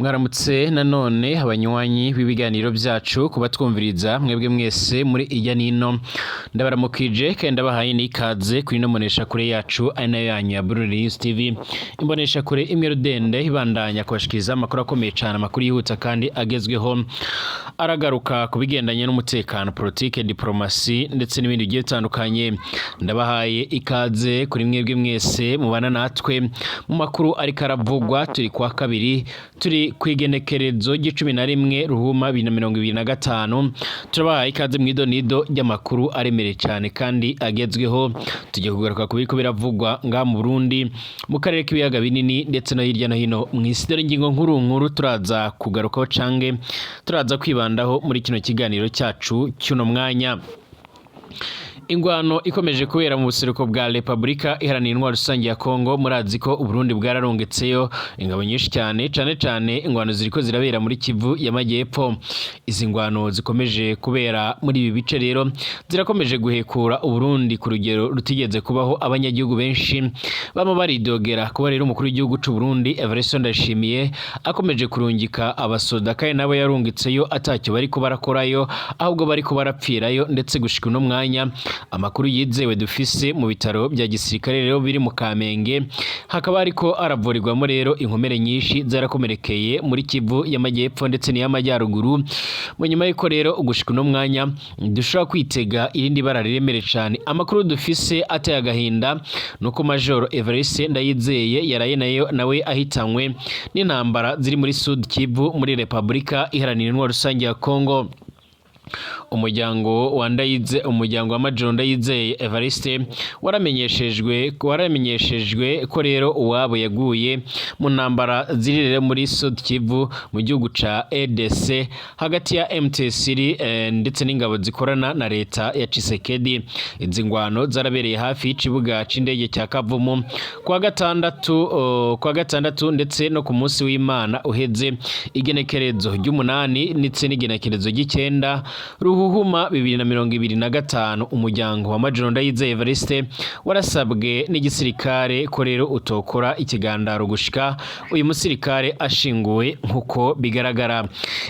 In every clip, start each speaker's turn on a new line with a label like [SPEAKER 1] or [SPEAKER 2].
[SPEAKER 1] Mwaramutse nanone abanywanyi b'ibiganiro byacu, kubatwumviriza mwebwe mwese muri irya nino, ndabaramukije kandi ndabahaye n'ikaze kuri ino mboneshakure yacu, ari nayo yanyu ya Burundi News TV, imboneshakure imwe rudende ibandanya kubashikiriza amakuru akomeye cyane, amakuru yihuta kandi agezweho, aragaruka ku bigendanye n'umutekano, politike, diplomasi ndetse n'ibindi bigiye bitandukanye. Ndabahaye ikaze kuri mwebwe mwese mubana natwe mu makuru ariko aravugwa. Turi kwa kabiri, turi ku igenekerezo ry'icumi na rimwe Ruhuma 2025. Turabahaye ikaze mu idonido ry'amakuru aremereye cyane kandi agezweho. Tugiye kugaruka ku biriko biravugwa ngaha mu Burundi, mu karere k'ibiyaga binini ndetse no hirya no hino mu isi. Dore ingingo nkuru nkuru turaza kugarukaho cange turaza kwibandaho muri kino kiganiro cyacu cy'uno mwanya. Ingwano ikomeje kubera mu buseruko bwa Repubulika Iharanira Intwaro Rusange ya Kongo. Murazi ko Uburundi bwararungetseyo ingabo nyinshi cyane, cyane cyane ingwano ziriko zirabera muri Kivu y'Amajyepfo. Izi ngwano zikomeje kubera muri ibi bice rero zirakomeje guhekura Uburundi ku rugero rutigeze kubaho. Abanyagihugu benshi bama baridogera kuba rero umukuru w'igihugu c'u Burundi Evariste Ndayishimiye akomeje kurungika abasoda, kandi nabo yarungitseyo atacyo bariko barakorayo, ahubwo bariko barapfirayo. Ndetse gushika uno mwanya, amakuru yizewe dufise, mu bitaro bya gisirikare rero biri mu Kamenge hakaba hariko aravurirwamo rero inkomere nyinshi zarakomerekeye muri Kivu y'Amajyepfo ndetse n'iy'Amajyaruguru, mu nyuma y'uko rero gushika uno mwanya dushobora kwitega irindi bara riremere cyane. Amakuru dufise ateye agahinda nuko Major Evariste Ndayizeye yaraye nayo nawe ahitanywe n'intambara ziri muri Sud Kivu, muri Repubulika Iharanira Intwaro Rusange ya Kongo. Umuryango wa Ndayize, umuryango wa Major Ndayizeye Evariste waramenyeshejwe ko rero uwabo yaguye mu ntambara ziri rero muri Sud Kivu, mu gihugu ca RDC, hagati ya M23 ndetse n'ingabo zikorana na leta ya Tshisekedi. Izi ngwano zarabereye hafi y'ikibuga c'indege cya Kavumu kwa gatandatu ndetse no ku munsi w'Imana uheze, igenekerezo ry'umunani ndetse n'igenekerezo ry'icenda Ruhuhuma 2025. Umuryango wa Major Ndayizeye Evariste warasabwe n'igisirikare ko rero utokora ikigandaro gushika uyu musirikare ashinguwe nkuko bigaragara.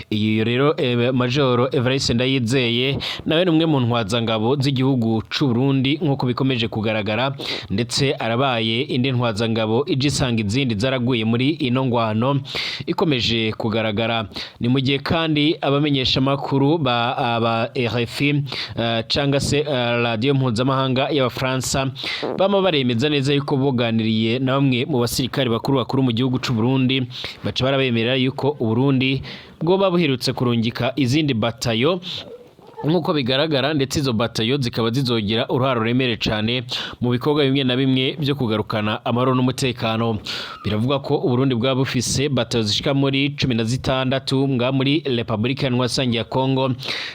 [SPEAKER 1] Iyi rero Major Evariste Ndayizeye nawe ni umwe mu ntwazangabo z'igihugu c'u Burundi nkuko bikomeje kugaragara, ndetse arabaye indi ntwazangabo ije isanga izindi zaraguye muri ino ngwano ikomeje kugaragara. Ni mu gihe kandi abamenyesha makuru ba RFI canga se radio mpuzamahanga y'Abafaransa bama baremeza neza yuko boganiriye na bamwe mu basirikare bakuru bakuru mu gihugu c'u Burundi, baca barabemerera yuko Uburundi bwoba buherutse kurungika izindi batayo nk'uko bigaragara, ndetse izo batayo zikaba zizogira uruhare ruremereye cyane mu bikorwa bimwe na bimwe byo kugarukana amahoro n'umutekano. Biravuga ko Uburundi bwaba bufise batayo zishika muri 16 nga muri Repubulika Iharanira ya Kongo,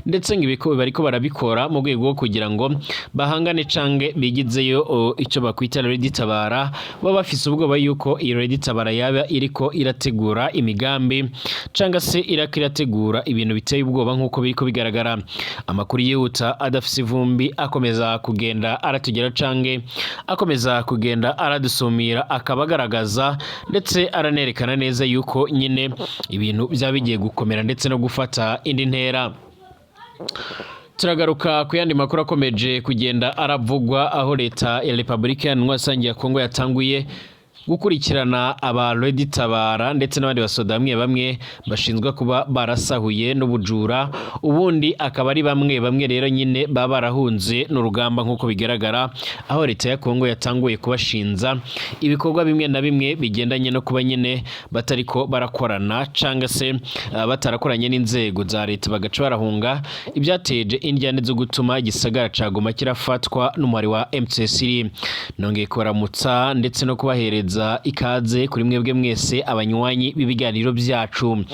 [SPEAKER 1] ndetse ngo ibiko bariko barabikora mu rwego rwo kugira ngo bahangane cange bigizeyo ico bakwita Red Tabara. Baba bafise ubwoba yuko iyo Red Tabara yaba iriko irategura imigambi canga se irako irategura ibintu biteye ubwoba nk'uko biriko bigaragara. Amakuru yihuta adafise ivumbi akomeza kugenda aratugera cange akomeza kugenda aradusumira, akaba agaragaza ndetse aranerekana neza yuko nyine ibintu byaba bigiye gukomera ndetse no gufata indi ntera. Turagaruka ku yandi makuru akomeje kugenda aravugwa, aho leta ya Repubulika Iharanira ya Kongo yatanguye gukurikirana aba Red Tabara ndetse n'abandi basoda bamwe bamwe bashinzwe kuba barasahuye n'ubujura, ubundi akaba ari bamwe bamwe rero nyine baba barahunze n'urugamba nk'uko bigaragara, aho leta ya Kongo yatanguye kubashinza ibikorwa bimwe na bimwe bigendanye no kuba nyine batariko barakorana canga se batarakoranye n'inzego za leta, bagaca barahunga, ibyateje indyane zo gutuma igisagara ca Goma kirafatwa n'umuhari wa M23. Nongeye kubaramutsa ndetse no kubahereza ikaze kuri mwebwe mwese abanywanyi b'ibiganiro byacu.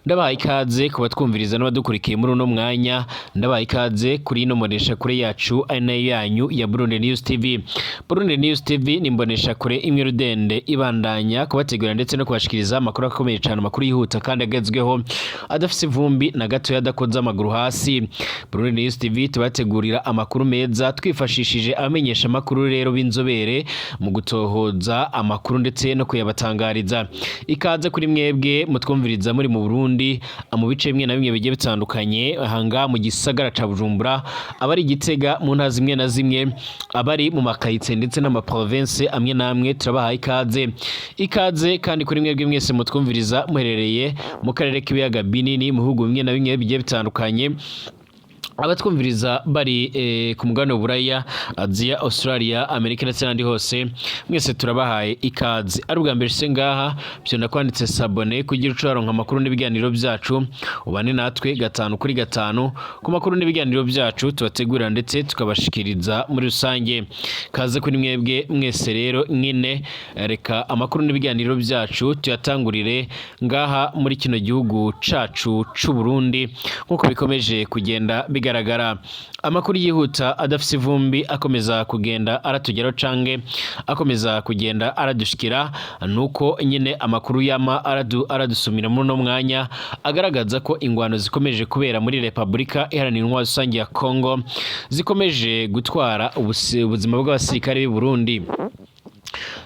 [SPEAKER 1] Ndabaha ikaze kubatwumviriza n'abadukurikiye muri uno mwanya. Ndabaha ikaze kuri ino mbonesha kure yacu, ari nayo yanyu ya Burundi News TV. Burundi News TV ni imbonesha kure imwe rudende ibandanya kubategura ndetse no kubashikiriza amakuru akomeye cyane, amakuru yihuta kandi agezweho, adafise ivumbi na gato, adakoze amaguru hasi. Burundi News TV tubategurira amakuru meza twifashishije abamenyesha amakuru rero b'inzobere mu gutohoza amakuru. amakuru ndetse no kuyabatangariza. Ikaze kuri mwebwe mutwumviriza muri mu Burundi, mu bice bimwe na bimwe bigiye bitandukanye, ahanga mu gisagara ca Bujumbura, abari i Gitega, mu ntara zimwe na zimwe, abari mu makayitse ndetse n'amaprovince amwe n'amwe, turabahaye ikaze. Ikaze kandi kuri mwebwe mwese mutwumviriza muherereye mu karere k'ibiyaga binini, mu bihugu bimwe na bimwe bigiye bitandukanye, abatwumviriza bari ku mugabane w'Uburaya, Aziya, Australia, Amerika ndetse n'ahandi hose, mwese turabahaye ikaze. Ari ubwa mbere se ngaha, byona kwanditse s'abonner kugira uce waronka amakuru n'ibiganiro byacu, ubane natwe gatanu kuri gatanu ku makuru n'ibiganiro byacu tubategurira ndetse tukabashikiriza muri rusange. Kaze kuri mwebwe mwese rero nyine, reka amakuru n'ibiganiro byacu tuyatangurire ngaha muri kino gihugu cacu c'u Burundi, nk'uko bikomeje kugenda bigaragara. Amakuru yihuta adafise ivumbi akomeza kugenda aratugeraho canke akomeza kugenda aradushikira, nuko nyine amakuru yama aradusumira muri uno mwanya agaragaza ko ingwano zikomeje kubera muri Repubulika Iharanira Intwaro Rusange ya Congo zikomeje gutwara ubuzima bw'abasirikare b'u Burundi.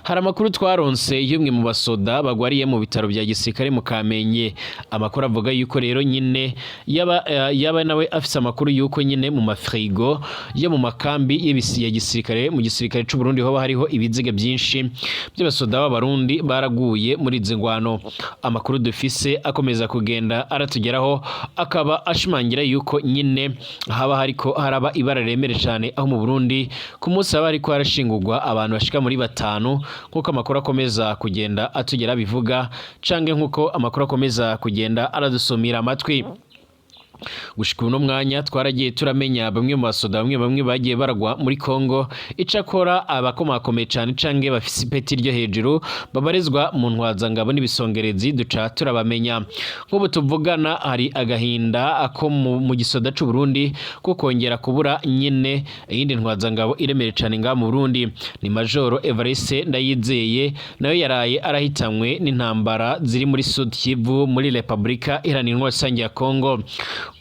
[SPEAKER 1] Hari amakuru twaronse y'umwe mu basoda bagwariye mu bitaro bya gisirikare mu Kamenge. Amakuru avuga yuko rero nyine yaba nawe afise amakuru yuko nyine mu mafrigo yo mu makambi y'ibisi ya gisirikare mu gisirikare c'u Burundi hoba hariho ibiziga byinshi by'abasoda b'Abarundi baraguye muri izi ngwano. Amakuru dufise akomeza kugenda aratugeraho akaba ashimangira yuko nyine haba hariko haraba ibara riremere cane, aho mu Burundi ku munsi haba hariko harashingurwa abantu bashika muri batanu, nk'uko amakuru akomeza kugenda atugera bivuga, canke nk'uko amakuru akomeza kugenda aradusumira amatwi. Gushika uno mwanya twaragiye turamenya bamwe mu basoda bamwe bamwe bagiye baragwa muri Congo. Icakora abakomakomeye cane canke bafise ipeti ryo hejuru babarizwa mu ntwazangabo n'ibisongerezi duca turabamenya. Nk'ubu tuvugana hari agahinda ko mu gisoda c'u Burundi ko kongera kubura nyine iyindi ntwazangabo iremereye cane ngaha mu Burundi, ni Majoro Evariste Ndayizeye, nawe yaraye arahitanywe n'intambara ziri muri Sud Kivu, muri Repubulika Iharanira Intwaro Rusange ya Congo.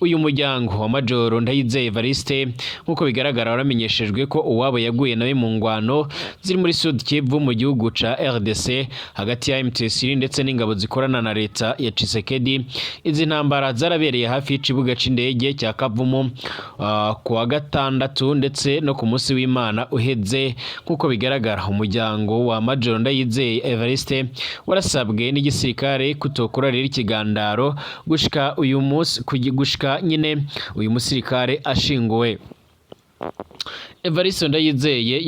[SPEAKER 1] Uyu muryango wa Majoro Ndayizeye Evariste, nk'uko bigaragara, waramenyeshejwe ko uwabo yaguye nawe mu ngwano ziri muri Sud Kivu mu gihugu ca RDC, hagati ya M23 ndetse n'ingabo zikorana na leta ya Tshisekedi. Izi ntambara zarabereye hafi y'ikibuga c'indege cya Kavumu ku wa gatandatu ndetse no ku munsi w'Imana uheze. Nk'uko bigaragara, umuryango wa Majoro Ndayizeye Evariste warasabwe n'igisirikare kutokora rero ikigandaro gushika uyu munsi, gushika nyine uyu musirikare ashinguwe. Evariste Ndayizeye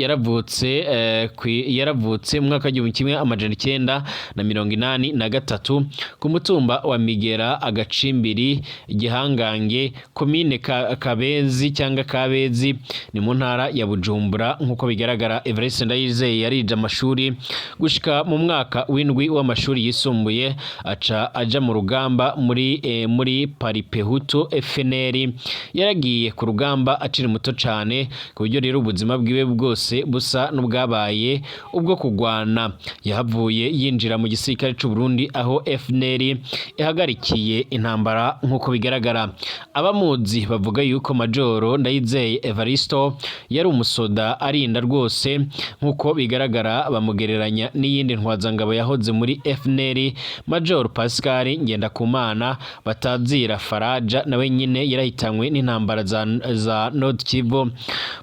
[SPEAKER 1] yaravutse mu mwaka w'1983 ku mutumba wa Migera, agacimbiri Gihangange, komine Kabezi cyangwa Kabezi, ni mu ntara ya Bujumbura. Nk'uko bigaragara, Evariste Ndayizeye yarije amashuri gushika mu mwaka w'indwi w'amashuri yisumbuye, aca aja mu rugamba muri Palipehutu FNL. Yaragiye ku rugamba akiri muto cane, ku buryo rero ubuzima bwiwe bwose busa n'ubwabaye ubwo kugwana. Yahavuye yinjira mu gisirikare c'u Burundi aho FNL ihagarikiye intambara. Nk'uko bigaragara, abamuzi bavuga yuko Majoro Ndayizeye Evaristo yari umusoda arinda rwose. Nk'uko bigaragara, bamugereranya n'iyindi ntwazangabo yahoze muri FNL, Major Pascal Ngendakumana batazira Faraja, nawe nyine yarahitanywe n'intambara za Nord Kivu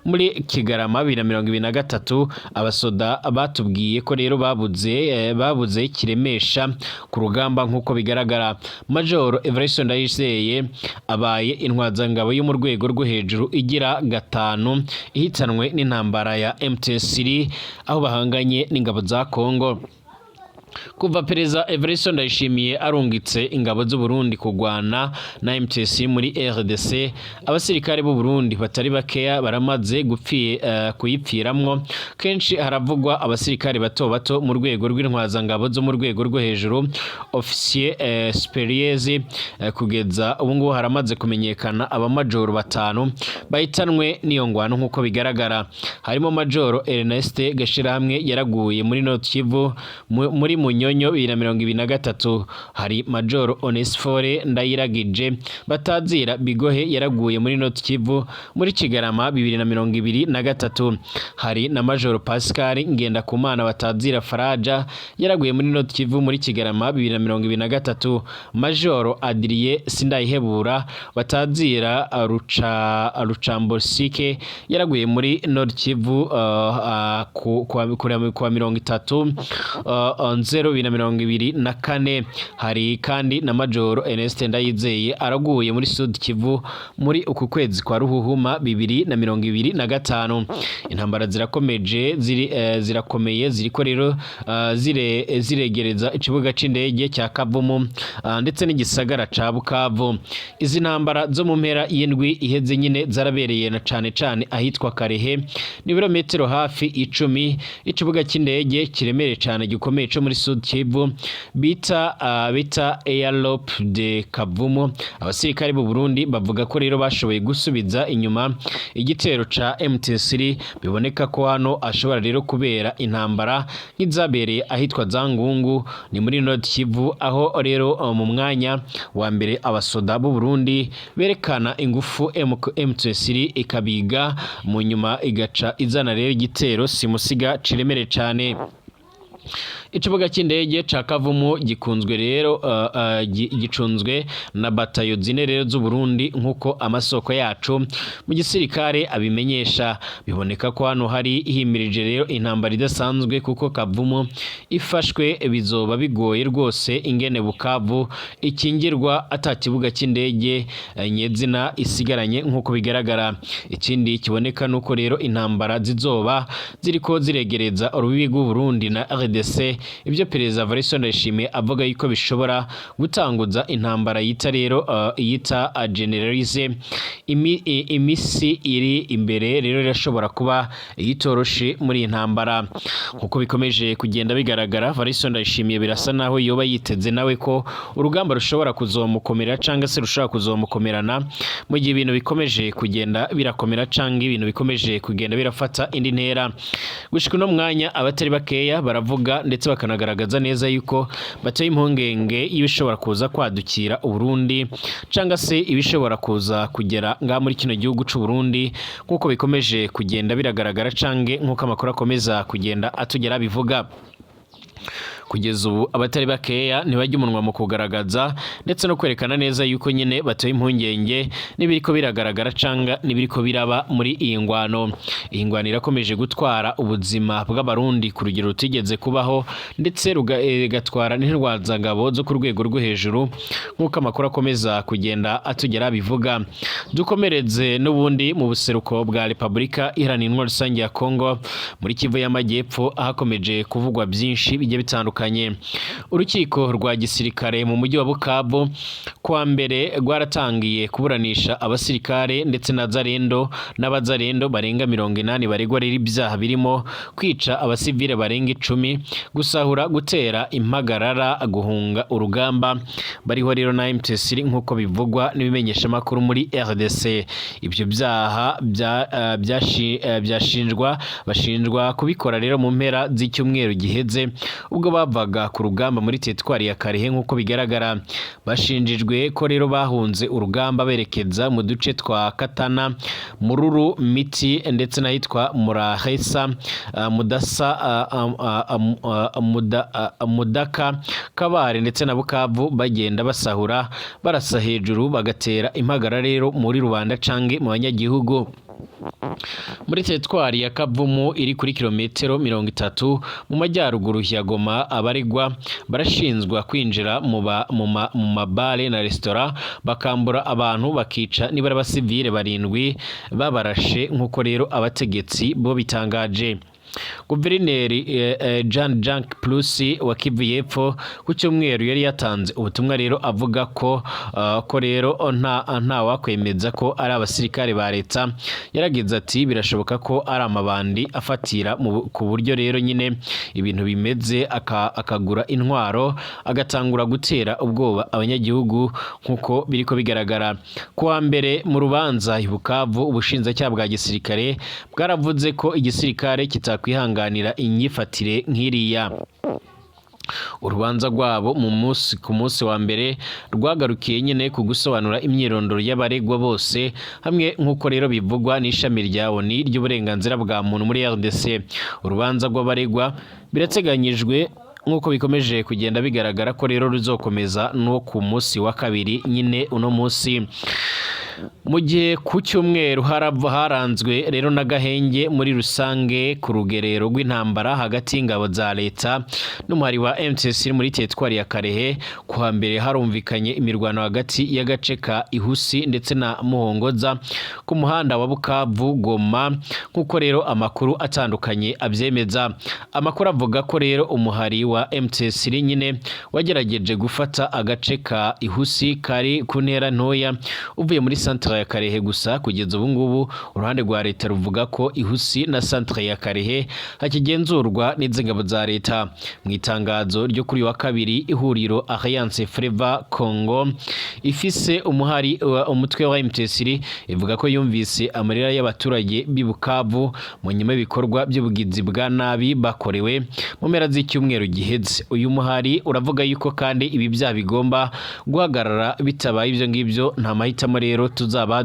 [SPEAKER 1] muri Kigarama 2023. Abasoda batubwiye ko rero babuze kiremesha ku rugamba. Nk'uko bigaragara, Major Evariste Ndayizeye abaye intwazangabo yo mu rwego rwo hejuru igira gatanu ihitanwe n'intambara ya M23 aho bahanganye n'ingabo za Congo. Kuva Perezida Evariste Ndayishimiye arungitse ingabo z'u Burundi kugwana na M23 muri RDC, abasirikare b'u Burundi batari bakeya baramaze kuyipfiramwo. Kenshi haravugwa abasirikare bato bato mu rwego rw'intwazangabo zo mu rwego rwo hejuru, officier supérieurs. Kugeza ubu ngubu haramaze kumenyekana abamajoro batanu bahitanwe n'iyo ngwano. Nk'uko bigaragara, harimo Majoro Ernest Gashirahamwe yaraguye muri Nord Kivu muri Munyonyo 2023. Hari Majoro Onesphore Ndayiragije batazira Bigohe, yaraguye muri Nord Kivu muri Kigarama 2023. Hari na Majoro Pascal Ngendakumana batazira Faraja, yaraguye muri Nord Kivu muri Kigarama 2023. Majoro Adrien Sindayihebura batazira Rucambosike, yaraguye muri Nord Kivu ku wa 30 Nzero 2024. Hari kandi na Majoro Ernest Ndayizeye, araguye muri Sud Kivu muri uku kwezi kwa Ruhuhuma 2025. Intambara zirakomeje, zirakomeye, ziriko rero ziregereza ikibuga c'indege cya Kavumu ndetse n'igisagara ca Bukavu. Izi ntambara zo mu mpera y'indwi iheze nyine zarabereye na cane cane ahitwa Karehe, ni ibirometero hafi 10 ikibuga cy'indege kiremereye cane gikomeye co muri Sud Kivu bita Aéroport de Kavumu. Abasirikare b'u Burundi bavuga ko rero bashoboye gusubiza inyuma igitero ca M23. Biboneka ko hano ashobora rero kubera intambara nk'izabereye ahitwa Zangungu, ni muri Nord Kivu, aho rero mu mwanya wa mbere abasoda b'u Burundi berekana ingufu, M23 ikabiga mu nyuma, igaca izana rero igitero simusiga ciremereye cane. Ikibuga cy'indege ca Kavumu gikunzwe rero gicunzwe na batayo zine rero z'u Burundi, nk'uko amasoko yacu mu gisirikare abimenyesha. Biboneka ko hano hari himirije rero intambara idasanzwe, kuko Kavumu ifashwe bizoba bigoye rwose ingene Bukavu ikingirwa ata kibuga cy'indege nyezina isigaranye, nk'uko bigaragara. Ikindi kiboneka nuko rero intambara zizoba ziriko ziregereza urubibi rw'u Burundi na RDC, ibyo Perezida Evariste Ndayishimiye avuga yuko bishobora gutanguza intambara yita rero yita généralisée. Imisi iri imbere rero irashobora kuba yitoroshe muri iyi ntambara, nkuko bikomeje kugenda bigaragara. Evariste Ndayishimiye birasa naho yoba yiteze nawe ko urugamba rushobora kuzomukomera cyangwa se rushobora kuzomukomerana mu gihe ibintu bikomeje kugenda birakomera cyangwa ibintu bikomeje kugenda birafata indi ntera. Gushika uno mwanya abatari bakeya baravuga ndetse bakanagaragaza neza yuko bateye impungenge y'ibishobora kuza kwadukira Uburundi cyangwa se ibishobora kuza kugera ngaha muri kino gihugu c'u Burundi, nk'uko bikomeje kugenda biragaragara canke nk'uko amakuru akomeza kugenda atugera bivuga. Kugeza ubu abatari bakeya ntibajya umunwa mu kugaragaza ndetse no kwerekana neza yuko nyine bateye impungenge n'ibiriko biragaragara canga n'ibiriko biraba muri iyi ngwano. Iyi ngwano irakomeje gutwara ubuzima bw'Abarundi ku rugero rutigeze kubaho, ndetse igatwara n'intwazangabo zo ku rwego rwo hejuru, nk'uko amakuru akomeza kugenda atugera bivuga. Dukomereze n'ubundi mu buseruko bwa Repubulika Iharanira Intwaro Rusange ya Kongo, muri Kivu y'Amajyepfo, ahakomeje kuvugwa byinshi bigiye bitandukanye. Urukiko rwa gisirikare mu mujyi wa Bukavu kuwa mbere rwaratangiye kuburanisha abasirikare ndetse na Zarendo n'abazarendo barenga 80 baregwa rero ibyaha birimo kwica abasivile barenga 10, gusahura, gutera impagarara, guhunga urugamba bariho rero na M23, nk'uko bivugwa n'ibimenyeshamakuru muri RDC. Ibyo byaha byashinjwa bashinjwa kubikora rero mu mpera z'icyumweru giheze, ubwo bavaga ku rugamba muri teritwari ya Karehe. Nk'uko bigaragara, bashinjijwe ko rero bahunze urugamba berekeza mu duce twa Katana, Mururu, Miti ndetse n'ahitwa Murahesa, Mudasa, Mudaka, Kabare ndetse na Bukavu, bagenda basahura, barasa hejuru, bagatera impagara rero muri rubanda cange mu banyagihugu. Muri teritwari ya Kavumu iri kuri kilometero 30 mu majyaruguru ya Goma, abaregwa barashinzwa kwinjira mu mabare na resitora, bakambura abantu, bakica nibura abasivile barindwi babarashe, nk'uko rero abategetsi bo bitangaje. Guverineri Jean Jacques Purusi wa Kivu y'Epfo ku cyumweru yari yatanze ubutumwa rero avuga ko rero nta wakwemeza ko ari abasirikare ba leta. Yaragize ati: "Birashoboka ko ari amabandi afatira ku buryo rero nyine ibintu bimeze, akagura intwaro, agatangura gutera ubwoba abanyagihugu, nk'uko biriko bigaragara." Kuwa mbere mu rubanza i Bukavu, ubushinjacyaha bwa gisirikare bwaravuze ko igisirikare kitakwihanganira inyifatire nk'iriya. Urubanza rwabo mu munsi ku munsi wa mbere rwagarukiye nyine ku gusobanura imyirondoro y'abaregwa bose hamwe, nk'uko rero bivugwa n'ishami rya ONU ry'uburenganzira bwa muntu muri RDC. Urubanza rw'abaregwa birateganyijwe, nk'uko bikomeje kugenda bigaragara, ko rero ruzokomeza no ku munsi wa kabiri nyine uno munsi. Mu gihe ku cyumweru harava haranzwe rero n'agahenge muri rusange ku rugerero rw'intambara hagati y'ingabo za leta n'umuhari wa M23 muri teritwari ya Kalehe, ku hambere harumvikanye imirwano hagati y'agace ka Ihusi ndetse na Muhongoza ku muhanda wa Bukavu Goma, nk'uko rero amakuru atandukanye abyemeza. Amakuru avuga ko rero umuhari wa M23 nyine wagerageje gufata agace ka Ihusi kari ku ntera ntoya uvuye muri centre ya Kalehe. Gusa kugeza ubu ngubu uruhande rwa leta ruvuga ko Ihusi na centre ya Kalehe hakigenzurwa n'ingabo za leta. Mu itangazo ryo kuri wa kabiri, ihuriro Alliance Fleuve Congo ifise umuhari umutwe wa M23 ivuga ko yumvise amarira y'abaturage b'i Bukavu mu nyuma y'ibikorwa by'ubugizi bwa nabi bakorewe mu mpera z'icyumweru giheze. Uyu muhari uravuga yuko kandi ibi byaha bigomba guhagarara, bitabaye ibyo ngibyo nta mahitamo rero tuzaba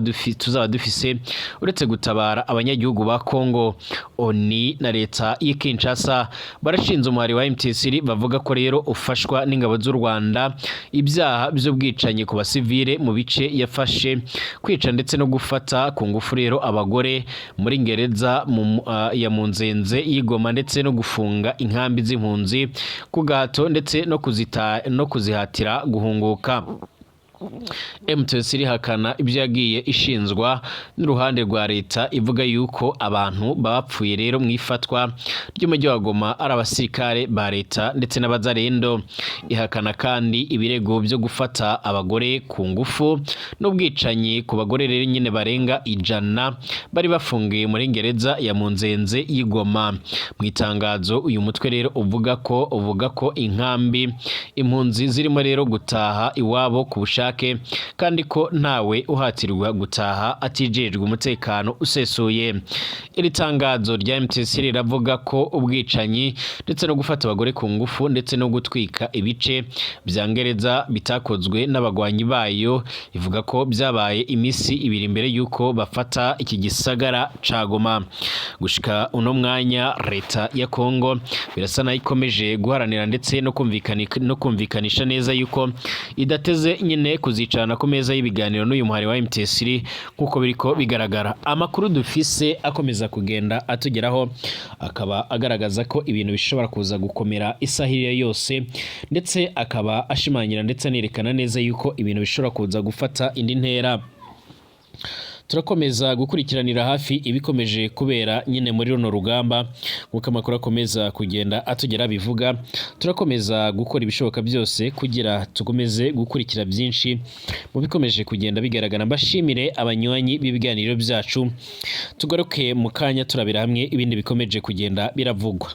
[SPEAKER 1] dufise uretse gutabara abanyagihugu ba Congo. ONU na leta y'i Kinshasa barashinze umuhari wa M23, bavuga ko rero ufashwa n'ingabo z'u Rwanda, ibyaha by'ubwicanyi ku basivile mu bice yafashe, kwica ndetse no gufata ku ngufu rero abagore muri gereza ya Munzenze y'Igoma, ndetse no gufunga inkambi z'impunzi ku gahato ndetse no kuzihatira guhunguka. M23 irihakana ibyo yagiye ishinzwa n'uruhande rwa leta, ivuga yuko abantu bapfuye rero mu ifatwa ry'umujyi wa Goma ari abasirikare ba leta ndetse n'abazarendo. Ihakana kandi ibirego byo gufata abagore ku ngufu n'ubwicanyi ku bagore rero nyine barenga 100 bari bafungiye muri gereza ya Munzenze y'Igoma. Mu itangazo uyu mutwe rero uvuga ko inkambi impunzi zirimo rero gutaha iwabo ku bushake, kandi ko ntawe uhatirwa gutaha atijejwe umutekano usesuye. Iri tangazo rya M23 riravuga ko ubwicanyi ndetse no gufata abagore ku ngufu ndetse no gutwika ibice bya gereza bitakozwe n'abagwanyi bayo. Ivuga ko byabaye iminsi 2 mbere y'uko bafata iki gisagara ca Goma. Gushika uno mwanya leta ya Congo birasa naho ikomeje guharanira ndetse no kumvikanisha neza yuko idateze nyine kuzicarana ku meza y'ibiganiro n'uyu muhari wa M23, nk'uko biriko bigaragara. Amakuru dufise akomeza kugenda atugeraho akaba agaragaza ko ibintu bishobora kuza gukomera isaha iyo yose, ndetse akaba ashimangira ndetse anerekana neza yuko ibintu bishobora kuza gufata indi ntera. Turakomeza gukurikiranira hafi ibikomeje kubera nyine muri runo rugamba, nk'uko amakuru akomeza kugenda atugera bivuga. Turakomeza gukora ibishoboka byose kugira tukomeze gukurikira byinshi mu bikomeje kugenda bigaragara. Mbashimire abanywanyi b'ibiganiro byacu, tugaruke mu kanya turabira hamwe ibindi bikomeje kugenda biravugwa.